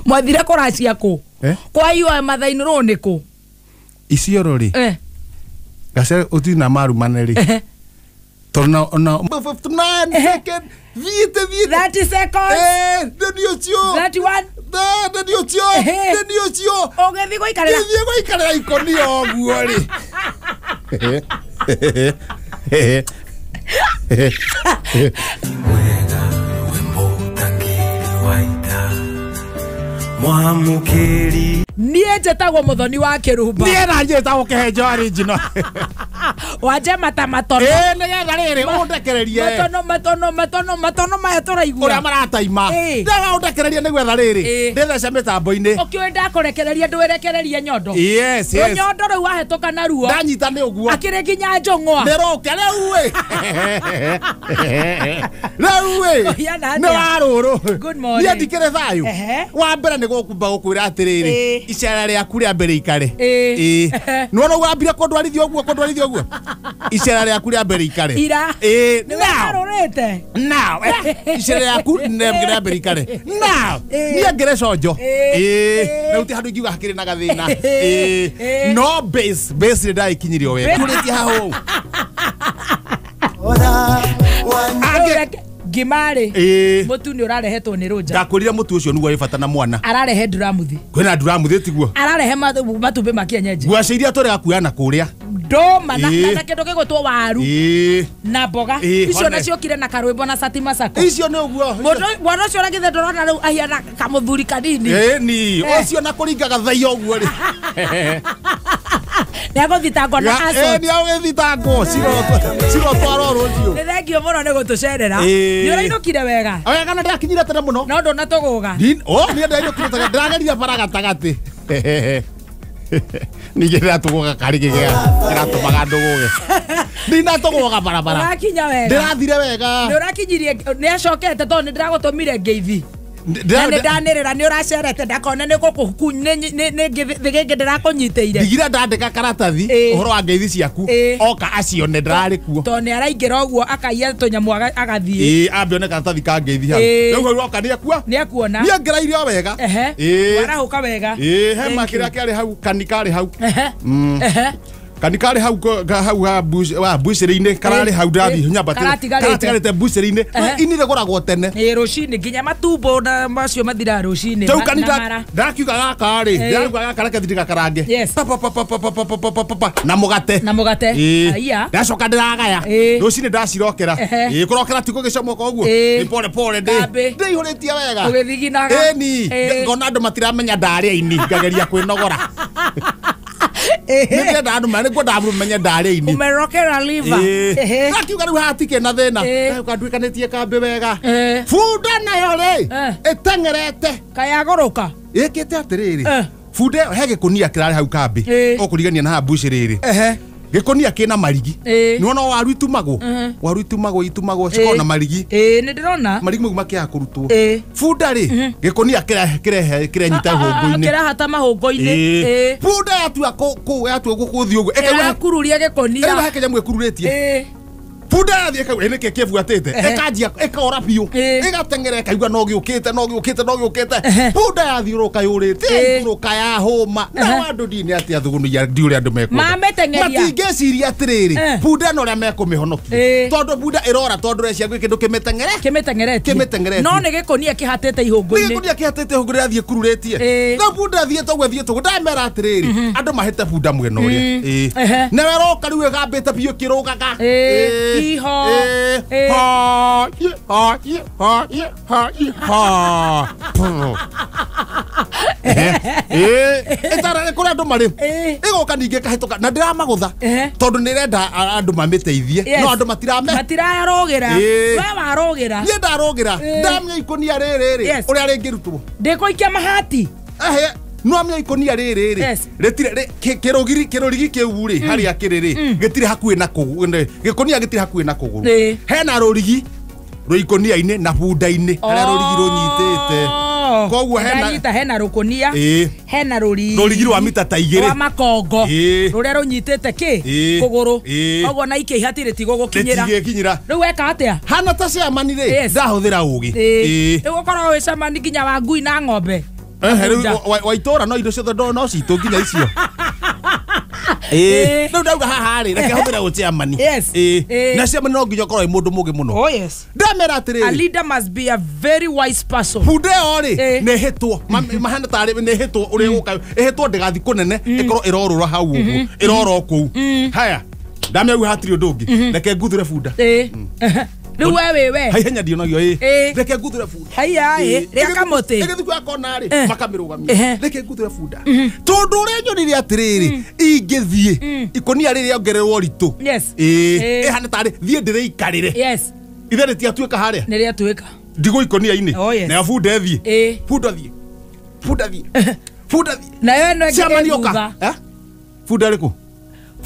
Mwathire kũracia kũ? Eh? Kwa iwa mathainĩ rũ nĩ kũ? Isiolo rĩ, Eh. gace ũtirĩ marumane rĩ, Eh. tondũ na 59 second thiĩte thiĩte 30 seconds. Eh, nĩ ũcio 31. Nĩ ũcio Ehe. nĩ ũcio Ũgĩthiĩ gũikarĩra. Gĩthiĩ gũikarĩra ikoni ũguo rĩ. Wega wĩmbo ũtakĩrĩ mwamũkĩri Niĩ njĩtagwo Mũthoni wa Kĩrumba. Niĩ na njĩtagwo Kĩhenjo original. Wanje mata matono. Ĩĩ nĩgetha rĩrĩ ũndekererie Matono matono matono matono maya tũraigua. ũrĩa marataima. Ĩĩ. Ndĩrega ũndekererie nĩgetha rĩrĩ Ĩĩ. ndĩthece mĩtambo-inĩ. Ũkĩũĩ ndakũrekereria ndwĩrekererie nyondo. Yes, yes. Rũnyondo rũu wahĩtũka naruo. Ndanyita nĩ ũguo. Akĩrĩ nginya njũng'wa. Nĩ rũke rĩu ĩ. Rĩu ĩ. Kũhiana atĩa? Nĩ wa rũrũ. Good morning. Niĩ ndikĩrĩ thayũ. Ehe. Wa mbere nĩ gũkumba gũkwĩra atĩrĩrĩ Ĩĩ. icera rĩaku rĩa mbere ikare. Ĩĩ. Ĩĩ. Nĩwona ũguo wambire kũndwarithia ũguo kũndwarithia ũguo. Icera rĩaku rĩa mbere ikare. Ira. Ĩĩ. Nĩ Now. wegarũrĩte. Now, icera rĩaku rĩa mbere ikare. Now, Ĩĩ. niĩ ngĩrĩ conjo. Ĩĩ. Ĩĩ. Ĩĩ. Na gũtirĩ handũ ingiuga hakĩrĩ na gathĩna. Ĩĩ. Ĩĩ. No base, base nĩ ndagĩkinyirie o wega. Base- Turĩtie haha ũũ. ora Angĩ- Rĩu ngima rĩ. Ĩĩ. Mũtu nĩ ũrarehetwo nĩ Rũnja. Ndakwĩrire mũtu ũcio nĩguo wĩ bata na mwana. Ararehe nduramuthi. Kwĩna nduramuthi tiguo. Ararehe matumbĩ ma kienyeji. Ngwacĩ iria tũrega kuoya na kũrĩa. Ndũma na Ĩĩ. na kĩndũ gĩgwĩtwo waru. Ĩĩ. Na mboga. Ĩĩ, Icio hone. naciokire na karwĩmbo na cati masako. Icio nĩ ũguo. Mũndũ mwana ũcio ũrĩa githĩ ndũrona rĩu ahiana kamũthuri kanini. Ĩĩ ni. Eh. Ũcio na kũringaga thaiya ũguo rĩ. Nĩ egũthitangwo na Ĩĩ assault. nĩ agũgĩthitangwo. Cirotwarwo rũciũ. Nĩ thengio mũno nĩ gũtũcerera. Ĩĩ. Nĩ ũrainũkire wega. Wega na ndĩrakinyire tene mũno. No ndũnatũgũga. Oh, niĩ ndainũkire tene. Ndĩragerire bara gatagatĩ. Ningĩ ndĩratũgũga karĩ kĩgea kĩratũmaga ndũgũge. Ndinatũgũga barabara. Ũrakinya wega. Ndĩrathire wega. Nĩ ũrakinyirie nĩ acokete tondũ nĩ ndĩragũtũmire ngeithi. Na nĩ ndanĩrĩra nĩ ũracerete ndakone nĩ gĩngĩ ndĩrakũnyitĩire. Ndigira ndandĩka karatathi Ĩĩ. ũhoro wa ngeithi ciaku Ĩĩ. oka acione ndĩrarĩ kuo. Tondũ nĩ araingĩra ũguo akaiya tũnyamũ agathiĩ. Ĩĩ ambe one karatathi ka ngeithi hau. Ĩĩ. Rĩu hau oka nĩ akua. Nĩ akuona. Niĩ ngĩraire o wega. Ehe. Ĩĩ. Warahũka wega. Ĩĩ hema Thank you. kĩrĩa kĩarĩ hau kani karĩ hau. Ehe. Ehe. Kani karĩ hau hau ha wa bucĩrĩ-inĩ kararĩ hau ndĩrathiĩ Ĩĩ. nyambatĩre. Karatigarĩte. Karatigarĩte bucĩrĩ-inĩ. Ehe. Ini rĩgũragwo tene. Ĩĩ rũcinĩ nginya matumbo na macio mathiraga rũcinĩ. Rĩu kani na mara. ndakiuga gaka rĩ Ĩĩ. ndĩrakiuga gaka reke thiĩ ndĩgakarange. Yes. Pa, pa, pa, pa, pa, pa, pa, pa, pa, pa, pa, na mũgate. Na mũgate. Ĩĩ. Aiya. Ndacoka ndĩragaya. Ĩĩ. Rũcinĩ ndacirokera. Ehe. Ĩĩ kũrokera ti gũgĩcomoka ũguo. Ĩĩ. Nĩ pole pole ndĩ. Kambĩ. Ndĩihũrĩtie wega. Ũgĩthiginaga. Ĩni. Ĩĩ. Ngona andũ matiramenya ndarĩ aini ngageria kwĩnogora. Nĩ ndĩrenda andũ nĩ ngwenda andũ mamenye ndarĩ aini. Umerokera liver. Ehe. Ndakiuga rĩu hatikĩ na thĩna. Ĩĩ. Ndakiuga nduĩkanĩtie kambĩ wega. Ĩĩ. Bunda nayo rĩ Eh. ĩteng'erete Kayagũrũka. ĩkĩte atĩrĩrĩ Eh. bunda ĩyo he gĩkũnia kĩrarĩ hau kambĩ Ĩĩ. ũkũrigania na haha mbucĩrĩ rĩ Ehe. gĩkũnia kĩna marigi Ĩĩ. nĩwona waru itumagwo waru itumagwo itumagwo cikoragwo na marigi Ĩĩ nĩ ndĩrona. marigi mau makĩaga kũrutwo Ĩĩ. bunda rĩ gĩkũnia kĩrenyita hũngũ-inĩ Kĩrahata mahũngũ-inĩ. Ĩĩ. Ĩĩ. Bunda yatua yatua gũthiĩ ũguo ĩkaigua Ĩrakururia ĩkaigua gĩkũnia. he kĩnyamũ ĩkururĩtie Ĩĩ. bunda yathiĩ ĩkaigua ĩ nĩkĩ kĩbuatĩte Ehe. ĩkanjia ĩkora biũ Ĩĩ. ĩgateng'era ĩkaigua no gĩũkĩte no gĩũkĩte no gĩũkĩte Ehe. bunda yathiũrũka yũrĩte Ĩĩ. yathiũrũka yahũma nao andũ ndini atĩa thũgũnũia ndi ũrĩa andũ mekwenda Mamĩteng'eria. matingĩciria atĩrĩrĩ Eh. bunda ĩno ũrĩa mekũmĩhonokia Ĩĩ. tondũ bunda ĩrora tondũ recia gwĩ kĩndũ kĩmĩteng'ere Kĩmĩteng'eretie. Kĩmĩteng'eretie. No nĩ gĩkũnia kĩhatĩte nĩ ihũngũ-inĩ. gĩkũnia kĩhatĩte hũngũ rĩrathiĩ kururĩtie Ĩĩ. na bunda thiĩte ũguo thiĩte ũguo ndamera atĩrĩrĩ andũ mahĩte bunda mwena ũrĩa Ĩĩ. Ehe. nawe roka rĩu ĩgambĩte biũ ĩkĩrũgaga Ĩĩ. Hiho. Ĩĩ. Ĩĩ. Ha, ye, ha, ye, ha, ye, ha, ye, ha. Pũ. Ehe. Ĩĩ. Ĩtara kũrĩa andũ marĩ Ĩĩ. ĩgoka ningĩ ĩkahĩtũka na ndĩramagũtha Ehe. tondũ nĩ ĩrenda andũ mamĩteithie Yes. no andũ matirame Matirarũgĩra. Ĩĩ. We warũgĩra. niĩ ndarũgĩra Ĩĩ. ndamia ikũnia rĩrĩ rĩ Yes. ũrĩa rĩngĩrutwo Ndĩkũikia mahati. ehe nwamia ikũnia rĩrĩ rĩ Yes. rĩtirĩ kĩrũgiri kĩrũrigi kĩu rĩ harĩa kĩrĩ rĩ gĩtirĩ hakuhĩ na kũgũrũ gĩkũnia gĩtirĩ hakuhĩ na kũgũrũ Ĩĩ. hena rũrigi rwĩ ikũnia-inĩ na bunda-inĩ harĩa rũrigi rũnyitĩte Oh. Koguo hena ndanyita hena rukunia hena rũrigi rwa mita ta igĩrĩ rwa makongo rũrĩa rũnyitĩte kĩ kũgũrũ koguo na ikĩ hatirĩ tigũgũkinyĩra rĩtigĩkinyĩra rĩu weka atĩa hana ta ciamani rĩ ndahũthĩra ũgĩ rĩu ũkoragwo wĩ ciamani nginya wa ngui na ng'ombe rĩu wa itũra no indo ciothe no citũ nginya icio. Rĩu ndauga haha rĩ reke hũthĩre ũciamani na ciamani no nginya ũkorwo wĩ mũndũ mũgĩ mũno. Oh yes. Ndamera atĩrĩrĩ, a leader must be a very wise person. Bunda ĩyo rĩ nĩ ĩhĩtwo mahana tarĩ nĩ ĩhĩtwo ũrĩa ĩgũka ĩhĩtwo ndĩgathiĩ kũnene ĩkorwo ĩrorũra hau ũguo ĩrora kũu. Haya ndamĩauga hatirĩ ũndũ ũngĩ reke nguthure bunda. Rĩu we wĩ we haihenya ndionagio reke nguthure bunda. Haiya rĩa kamũtĩ ĩgĩthiĩ kwa kona rĩ makamĩrũgamia reke nguthure bunda tondũ ũrĩa nyonire atĩrĩrĩ ingĩthiĩ ikũnia rĩrĩa ongererwo ritũ ĩhana tarĩ thiĩ ndĩrĩikarĩre. Yes. Ithe rĩtiatuĩka harĩa nĩ rĩatuĩka ndigũ ikũnia-inĩ nayo bunda ĩthiĩ bunda thiĩ bunda thiĩ bunda thiĩ nayo ĩno ĩngĩ thutha. Bunda ĩrĩkũ?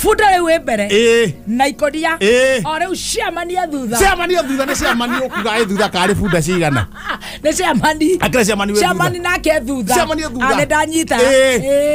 Bunda rĩu ĩ mbere na ikonia o rĩu ciamania thutha. Ciamania thutha nĩ ciamani ũkuga ĩ thutha karĩ bunda cigana nĩ ciamani akĩra ciamani wĩ thutha ciamani nake thutha ciamani thutha nĩ ndanyita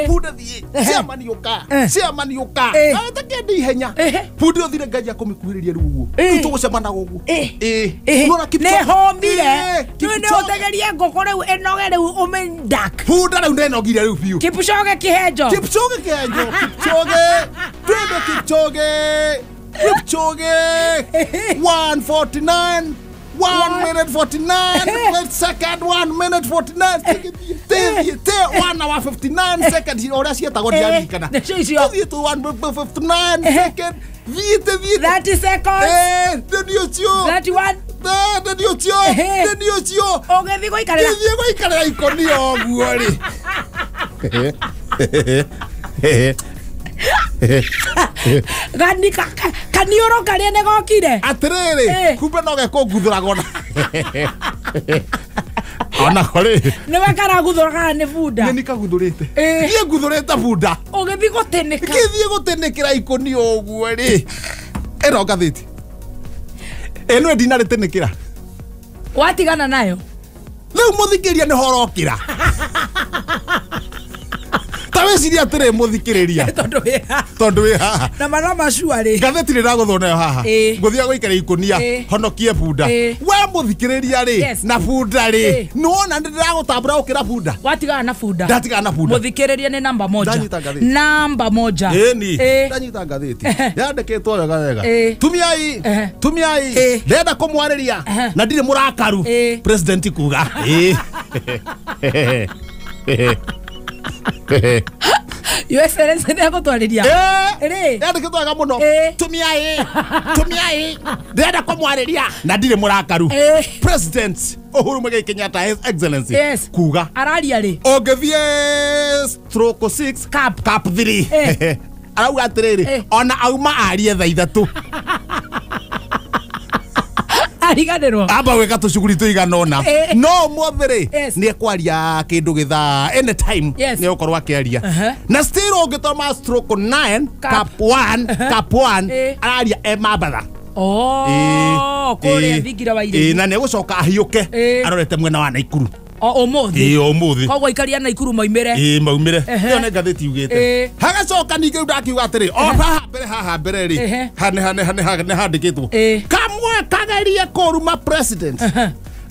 bunda thiĩ ciamani ũka ciamani ũka atakĩenda ihenya bunda ũthire ngai akũmĩkuhĩrĩria rĩu ũguo rĩu tũgũcemanaga ũguo nĩ homire rĩu nĩ ũtegerie ngũkũ rĩu ĩnoge rĩu ũmĩndak bunda rĩu nĩnogire rĩu biũ. Kipchoge kĩhenjo Kipchoge kĩhenjo Kipchoge Twende Kipchoge Kipchoge 1:49 1 minute 49 second 1 minute 49 1 hour 59 seconds ũrĩa ciĩtagwo ndiaririkana tũthiĩ tu 1:59 second thiĩte thiĩte 30 seconds nĩ ũcio 31 nĩ ũcio nĩ ũcio ũgĩthiĩ gũikarĩra gĩthiĩ gũikarĩra ikũnia ũguo rĩ. Gani kaniũrũ karĩa nĩ gokire atĩrĩrĩ kumbe no gekũnguthũraga ona onako rĩ nĩwe karaguthũraga nĩ bunda nĩ nikaguthũrĩte niĩ nguthũrĩte bunda ũgĩthiĩ gũtĩnĩka ngĩthiĩ gũtĩnĩkĩra ikũnia ũguo rĩ ĩno ngathĩti ĩno ndinarĩtĩnĩkĩra watigana nayo rĩu mũthikĩria nĩ horokĩra ta wĩcirie atĩrĩ mũthikĩrĩria tondũ wĩ haha na mana macuarĩ ngathĩti nĩ ndagũthwo nayo haha ngũthiĩ gũikara ikũnia honokie bunda we mũthikĩrĩria rĩ na bunda rĩ nĩwona nĩ ndĩragũtambũra gũkĩra bunda watigana na bunda ndatigana na bunda mũthikĩrĩria nĩ namba moja namba moja ĩni ndanyita ngathĩti yandĩkĩtwo wega wega tumiai tumiai ndenda kũmwarĩria na ndirĩ mũrakaru president kuga Your Excellency nĩ egũtwarĩria rĩ yandĩkĩtwo wega mũno tumiai tumiai ndĩrenda kũmwarĩria na ndirĩ mũrakaru President Uhuru Muigai Kenyatta His Excellency kuga araria rĩ ũngĩthiĩ stroke 6 cap 3 arauga atĩrĩrĩ ona auma arie thaa ithatũ ariganĩrwo amba gwĩka tũcuguri tũigana ũna no ũmũthĩ rĩ nĩ ekwaria kĩndũ gĩthaa anytime nĩ egũkorwo akĩaria na still ũngĩtoma stroke 9 cap 1 cap 1 araria e Mambatha kũrĩa thingira wa iregi na nĩ egũcoka ahiũke arorete mwena wa Naikuru o ũmũthĩ ũmũthĩ koguo aikaria Naikuru maumĩre maumĩre ĩyo nĩ ngathĩti yugĩte hagacoka ningĩ rĩu ndakiuga atĩrĩ o haha mbere rĩ nĩ handĩkĩtwo kamwe kagerie kũruma president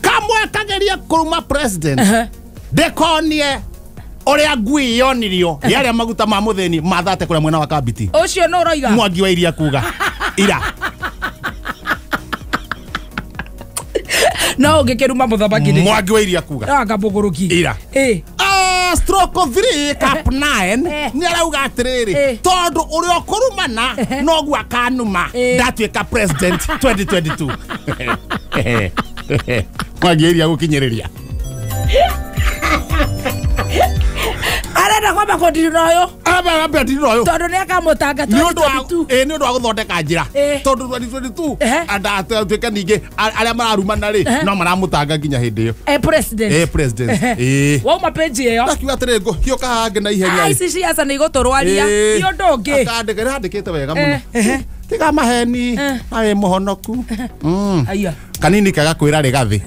kamwe kagerie kũruma president ndĩkonie ũrĩa ngui yonirio yarĩa maguta ma mũthĩni mathate kũrĩa mwena wa Kambiti ũcio nũ ũroiga Mwangi wa Iria kuga ira no ũngĩkĩruma mũthamaki nĩ Mwangi wa Iria kuga anga mũgũrũki ira stroke 3 cap 9 nĩ arauga atĩrĩrĩ tondũ ũrĩa ũkũrumana noguo akanuma ndatuĩka president 2022 Mwangi wa Iria gũkinyĩrĩria arenda kwamba kũndirira ũyũ amba ndirira ũyũ tondũ nĩ akamũtanga 2022 nĩ ũndũ wa gũthondeka njĩra tondũ 2022 andatuĩke ningĩ arĩa mararumana rĩ no maramũtanga nginya hĩndĩ ĩyo president president wauma page ĩyo ndakiuga atĩrĩ ngũhiũka hangĩ na ihenya ici ciaca nĩ igũtũrwaria ti ũndũ ũngĩ handĩkĩte wega mũno tiga maheni aĩ mũhonoku kanini kaga kwĩra rĩgathĩ.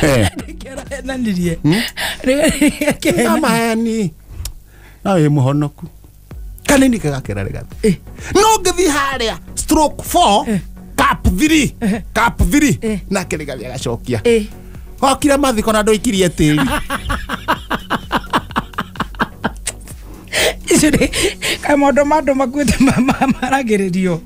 Nĩkĩrahenanirie. Maheni no wĩ mũhonoku kanini gagakĩra Rigathi no ngĩthiĩ harĩa stroke 4 cap 3 cap 3 nake Rigathi agacokia okire mathiko na ndũikirie tĩri. Icio nĩ kaĩ maũndũ ma andũ makuĩte maragĩrĩrio.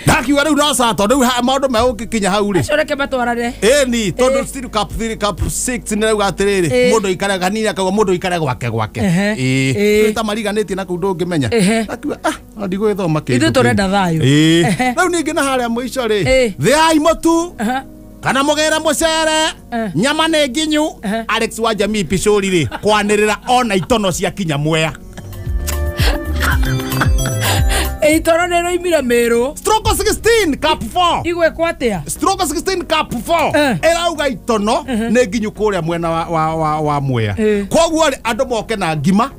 Ndakiuga rĩu no sawa tondũ rĩu maũndũ megũgĩkinya hau rĩ. Acio reke matwarane. Ĩni tondũ still cap 3 cap 6 nĩ rauga atĩrĩrĩ mũndũ aikare kanini akauga mũndũ aikare gwake gwake. Ĩĩ ta mariganĩtie na kũu ndũngĩmenya. Ndakiuga ah ndigũgĩthoma kĩndũ. Ithuĩ tũrenda thayũ. Ĩĩ rĩu ningĩ na harĩa mũico rĩ thĩai mũtu kana mũgĩre mũcere nyama nĩ nginyu. Alex wa Jamii Picũri rĩ kwanĩrĩra ona itono cia kinya Mwea. Itono nĩ rĩoimire Meru. Stroke 16 cap 4. Igwĩkwo atĩa? Stroke 16 cap 4 ĩrauga itono nĩ nginyu kũrĩa mwena wa Mwea. Koguo rĩ andũ moke na ngima,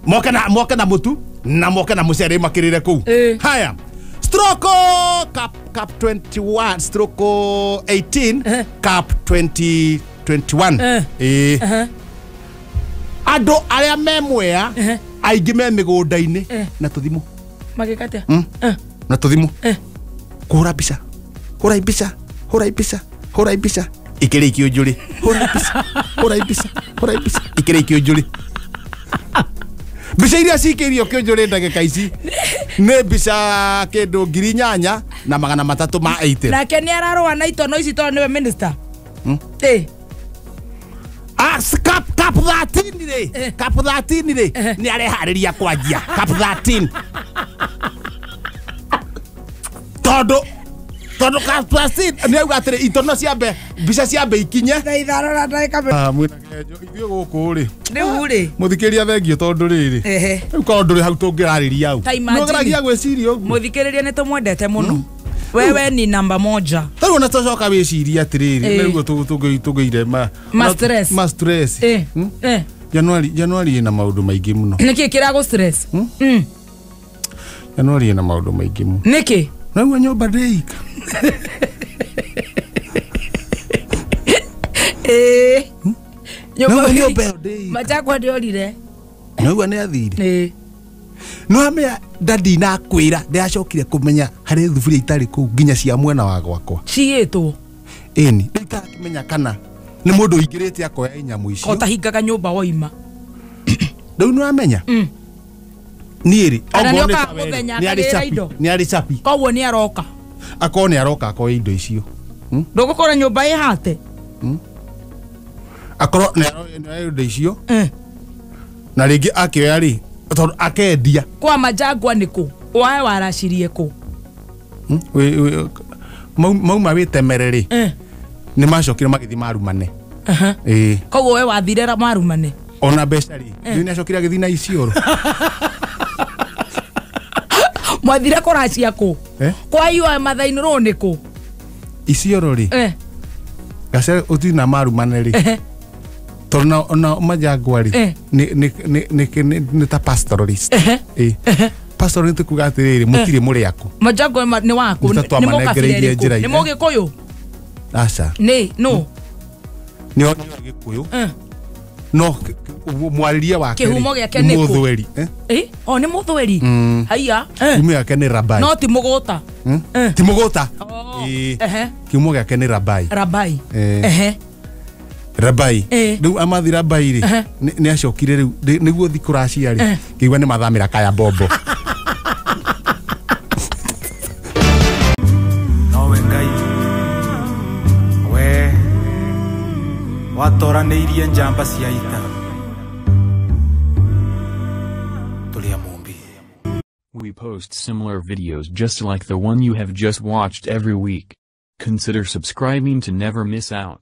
moke na mũtu na moke na mũcere makĩrĩre kũu. Haya. Stroke cap 21 stroke 18 cap 2021. Andũ arĩa me Mwea aingĩ me mĩgũnda-inĩ na tũthimũ. Magĩka atĩa? Na tũthimũ. Kũhũra mbica. Hũra mbica. Hũra mbica. Hũra mbica. Ikĩrĩ ikĩũnjũrĩ. Hũra mbica. Hũra mbica. Hũra mbica. Ikĩrĩ ikĩũnjũrĩ. Mbica iria cikĩirio kĩũnjũrĩ ndagĩka ici nĩ mbica kĩndũ 8380. Nake nĩ ararũa na itono ici tondũ nĩwe minister. Cap 13 rĩ, cap 13 rĩ nĩ areharĩria kwanjia cap 13 tondũ cap 13 nĩ auga atĩrĩ itono ciambe mbica ciambe ikinye thaa ithano na ndagĩka mwĩna Kenjo ithuĩ gũkũ rĩ rĩu rĩ mũthikĩrĩria thengio tondũ rĩrĩ rĩu korwo ndũrĩ hau tũngĩrarĩria hau nĩũgeragia gwĩciria ũguo. Mũthikĩrĩria nĩ tũmwendete mũno. Wewe ni namba moja. Rĩu ona tũcoka wĩcirie atĩrĩrĩ nĩguo tũgĩire ma stress. Januari ĩna maũndũ maingĩ mũno. Nĩkĩ kĩragũ stress? Januari ĩna maũndũ maingĩ mũno. Nĩkĩ? Naigua nyũmba ndĩika. Nyũmba ĩyo ndĩika. Machakwa ndĩorire. Naigua nĩ athire. No amea dadi na kwĩra ndĩracokire kũmenya harĩ thuburia itarĩ kũu nginya cia mwena wa gwakwa ciĩtwo. Ĩni nditarakĩmenya kana nĩ mũndũ ũingĩrĩte akoya nyamũ icio ũtahingaga nyũmba woima. Rĩu nĩwamenya niĩ rĩ nĩ arĩ capi koguo nĩ aroka akorwo nĩ aroka akoya indo icio. Ndũgũkora nyũmba ĩhate akorwo nĩ aroya indo icio na rĩngĩ akĩoya rĩ tondũ akendia kwa Majangwa nĩkũ wae waracirie kũ mauma wĩtemere rĩ nĩ macokire magĩthiĩ marumane. Koguo we wathire marumane ona mbeca rĩ nĩ acokire agĩthiĩ na Isiolo. Mwathire kũracia kũ kwa iwa Mathai rũ nĩkũ Isiolo rĩ gacere ũthiĩ na marumane rĩ tondũ ona Majangwa rĩ nĩ ta pastoralist. Pastoralist nĩ kuga atĩrĩrĩ mũtirĩ mũrĩ aku. Majangwa nĩ waku nĩ mũkabira ĩrĩkũ? Nĩ mũgĩkũyũ? Aca. Nĩ no nĩ Gĩkũyũ no mwarĩrie wake kĩhumo gĩake nĩ Mũthweri. O nĩ Mũthweri. Haiya kĩhumo gĩake nĩ Rabai. No ti Mũgũta. Ti Mũgũta. Kĩhumo gĩake nĩ Rabai. Rabai. Rabai rĩu amathi Rabai rĩ nĩ acokire rĩu nĩguo thi kũracia rĩ ngĩigua nĩ mathamĩra Kaya Bombo. Nowe Ngai we watoranĩirie njamba cia ita tũrĩ a Mũmbi. We post similar videos just like the one you have just watched every week. Consider subscribing to never miss out.